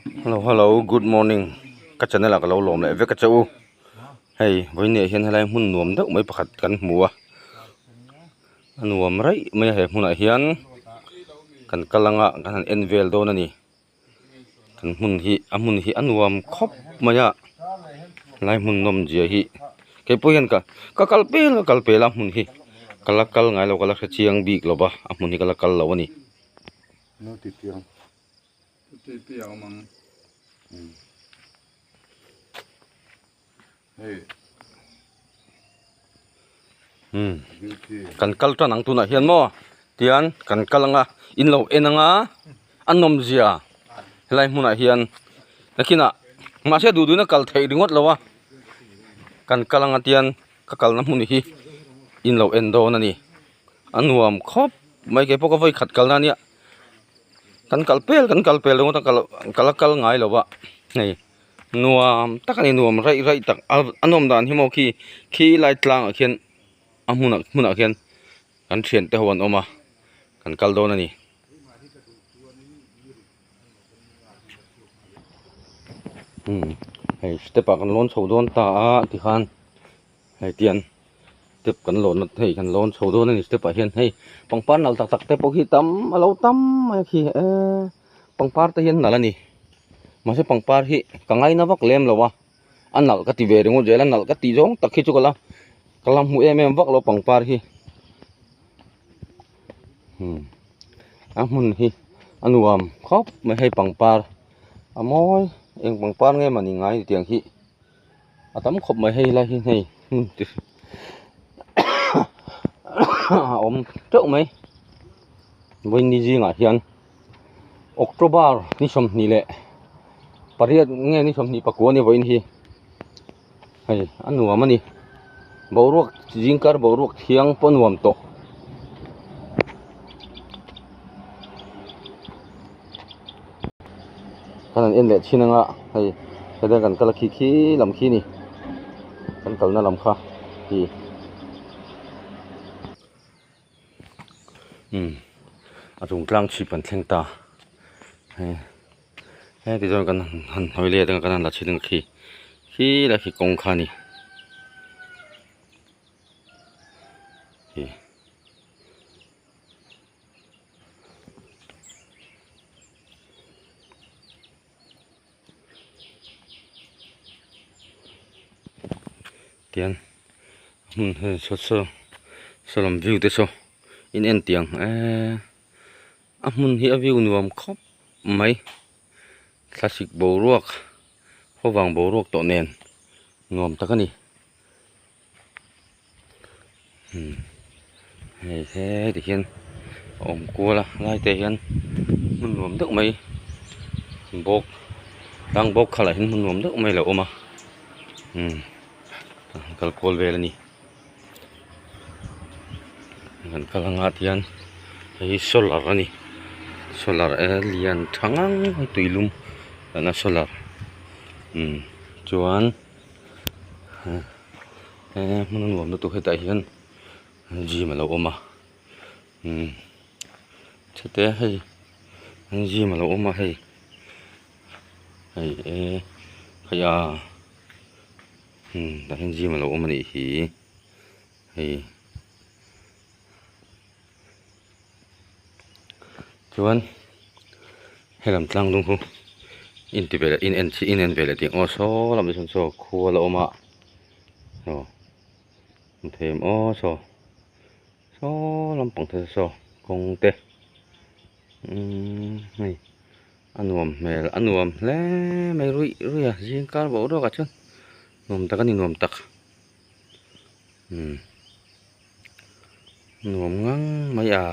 Hello hello good morning ka channel ah ka lo lawm leh vek a che u hei vawiin ah hian helai hmun nuam deuh mai pakhat kan hmu a a nuam raih mai a he hmunah hian kan kal anga kan han en vel dawn a ni. Kan hmun hi a hmun hi a nuam khawp mai a helai hmun nawm zia hi keipawh hian ka ka kal pel ka kal pel a hmun hi ka la kal ngai lo ka la hre chiang bik lo va a hmun hi ka la kal lo a ni. Umm kan kal tan ang tunah hian maw tian kan kal anga in lo en anga a nawmzia helai hmunah hian nakinah mahse duh duhna kal theih ringawt lo a kan kal anga tian ka kalna hmun hi in lo en dawn a ni a nuam khawp mai keipawh ka vawi khat kalna ania kan kal pel kan kal pel ringawt a ka la kal ngai lo a hei. Nuam tak a ni nuam raih raih tak a a nawm dan hi maw khi khi lai tlangah khian a hmunah hmunah khian kan thian te ho an awm a kan kal dawn a ni. Umm hei step ah kan lawn chho dawn ta a tikhan hei tian step kan lawn na hei kan lawn chho dawn a ni step ah hian hei pangpar nalh tak tak te pawh khi tam a lo tam mai a khi eee pangpar te hi an nalh a ni mahse pangpar hi ka ngaina vak lem lo a a nalh ka ti ve ringawt zel a nalh ka tih zawng tak hi chu ka la ka la hmu em em vak lo pangpar hi umm a hmun hi a nuam khawp mai hei pangpar a mawi eng pangpar nge mawni ngai tiang hi. A tam khawp mai hei lai hi hei hmun ti a awm teuh mai vawiin zingah hian October ni sawmhnih leh pariat nge ni sawmhnih pakua a ni vawiin hi hei a nuam a ni boruak zingkar boruak thiang pawh a nuam tawh. Kan han en leh thin anga hei helai kan kal a khi khi lam khi a ni kan kalna lam kha hi umm a chung tlang chhip kan thleng ta hei heti chuan kan han hawi let anga kan han la chhin ang khi khi lai khi kawng kha a ni. Tian hmun hei saw saw saw lam view te saw in en tiang eee a hmun hi a view nuam khawp mai thlasik boruak khawvang boruak tawh nen nuam tak a ni. Hei he ti hian a awm kual a lai te hian hmun nuam deuh mai bawk tlang bawk kha lah hian hmun nuam deuh mai a lo awm a umm kal kual vel a ni kan kal ang ah hian hei hi solar a ni solar e lian tha ngang mai tuilum tana solar umm chuan. He hmun a nuam lutuk hetah hian gym alo awm a umm chhete hei gym alo awm a hei hei e hei a umm tah hian gym alo awm anih hi hei chuan helam tlang dung chu in ti veleh in en chi in en veleh tih ang aw saw lamah sawn saw khua la awm a aw hmu thei em aw saw saw lampang te saw kawng te umm hei a nuam hmel a nuam hle mai ruih ruih a zing kar boruak ah chuan nuam tak a ni nuam tak umm. Nuam ngang mai a.